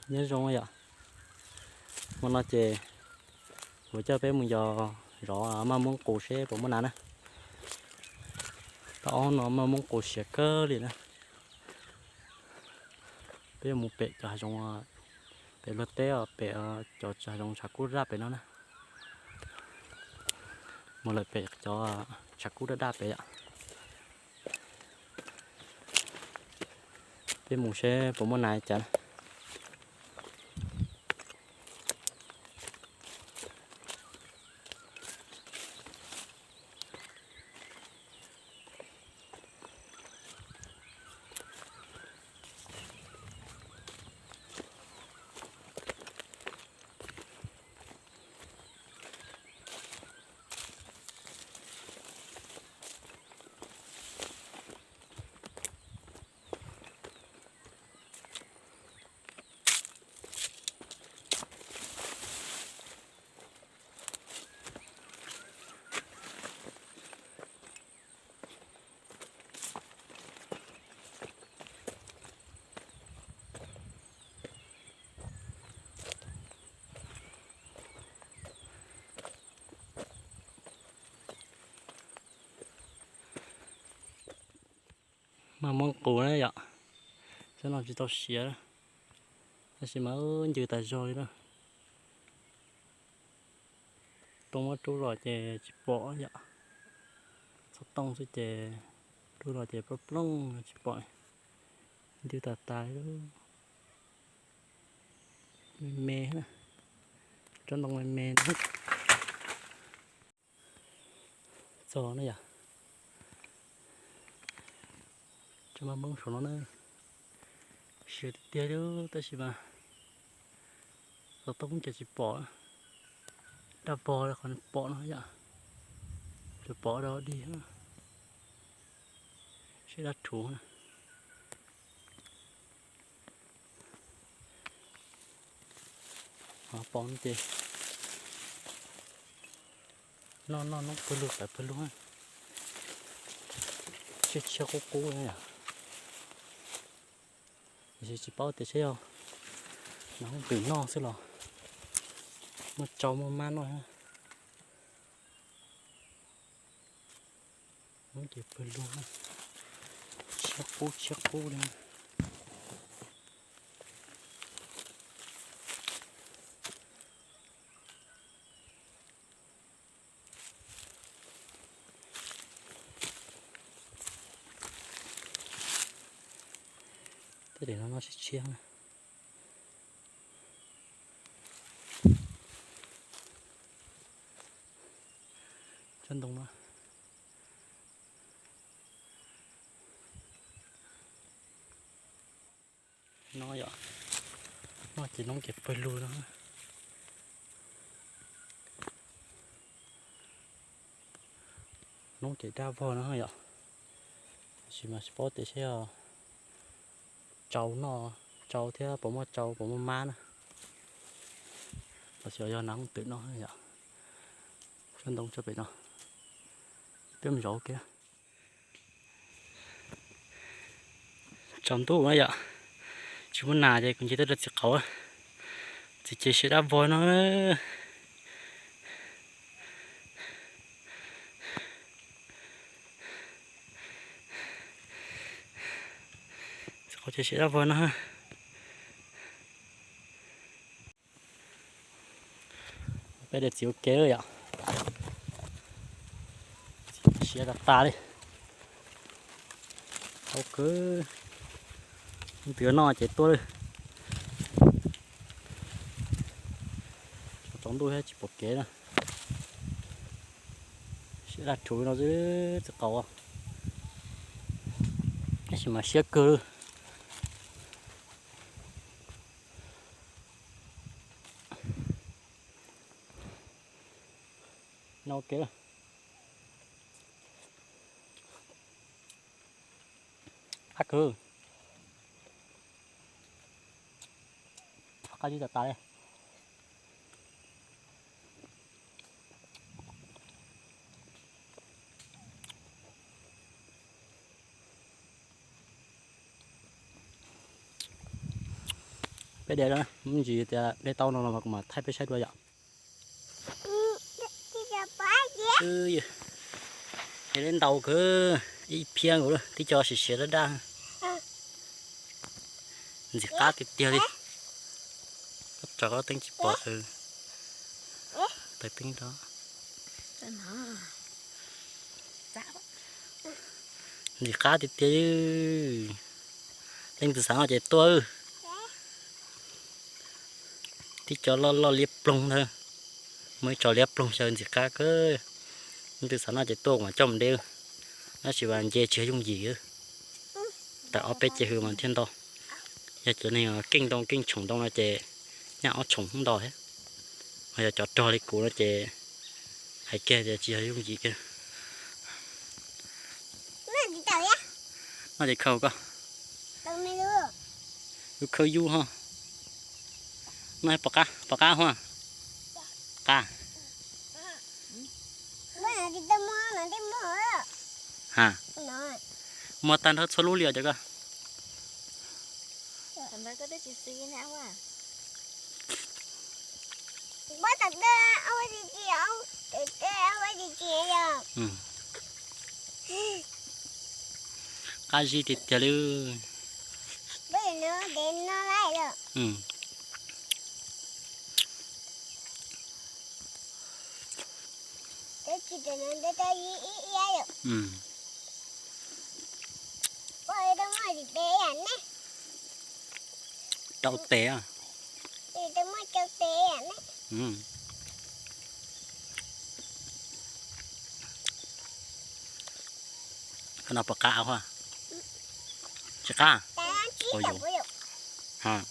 Nyob zoo yom, hmo no ces kuv coj peb mus yos zov maj moob qus seb puas muaj nas na. Tau ob hnub no maj moob qus siav kawg li na. Peb mus pem cov hav zoov, pem luag teb os, pem cov hav zoov tshav kub daj pem no na. Mus lawm pem cov tshav kub daj daj pem yom. Peb mus seb puas muaj nas cas. Maj moob qus na yom, tsob no tsis tau siav, tab sis mas ncw tas zog li na. Tooj muab rub los ces tsis pom yom, txhob tooj xwb ces rub los ces plooj plooj tsis pom, ncw tas tas li. Me me, tsob ntoo me me. Txog no yom, tsob maj moob saum no na, siav tiag tiag li tab sis mas xov tooj ces tsis pom, daj vog li qhov pom no yom, tsuas pom dog dig, siav daj rhuv. Pom no ces noj noj noob pawg lug tawv pawg lug, tshiab tshiab qub qub na yom. Tiam sis tsis paub tias seb yog nas hooj twm noj xwb los muaj tsau muaj mab noj. Noob ces pawg lug, tshiab qub tshiab qub li. Tej no no tshiab tshiab. Tsob ntoo no no yom, no ces noob ces pawg lug no. Noob ces daj vog no yom, tab sis mas tsis paub tias seb tsau noj, tsau thiab puas muaj tsau puas muaj mab na. Los sis yog nas hooj twm noj yom. Tsob ntoo tso pem no, peb mus zov ua ke. Tsaus ntuj na yom, tsis muaj nas ces kuv nce tuaj rau txiv qaub, txiv ces siav daj vog no. Txiv qaub ces siav daj vog no. Peb de txiv ua ke lawm yom. Siav tas tas li. Tau kawg, twb noj ces tuaj lawm. Tsaus ntuj thiab tsis pom kev na. Siav daj rhuv no xwb txiv qaub, tab sis mas siab kawg. No kev. Qab kawg. Qab zib tas tas li. Peb de, ntsis tias de tau no los kuv mam thaij peb saib dua yom. De ntau kawg, ib phiab nkaus, tib co siav siav daj daj. Ntxim qab tiag tiag li. Koj tso koj teeb tsis pom. Taws teeb rau. Ntxim qab tiag tiag. Leej twg xav noj ces tuaj. Tib co loj loj liab ploog ntag. Muaj ib co liab ploog xyaw ntxim qab kawg. Leej twg xav noj ces tuaj kuv mam coj mus de. Tab sis mas nce tsis yog yooj yim. Tawm ob peb ce hws mas thiaj nto. Yog cov neeg keej ntoo keej tshoom ntoo no ces nyaj ob tshoom ntau thiab. Ho yog cov rog li kuv no ces hais kiag tias tsis yog yooj yim kiag. Noj ces khaws koj. Yus khaws yus ho. Noj pom qab, pom qab huaj. Qab. Ha. Muag tag nrho txhua lub li os cov koj. Qab zib tiag tiag li. Rau tes. Koj noj pom qab huaj? Tsis qab. Koj noj pom qab mas.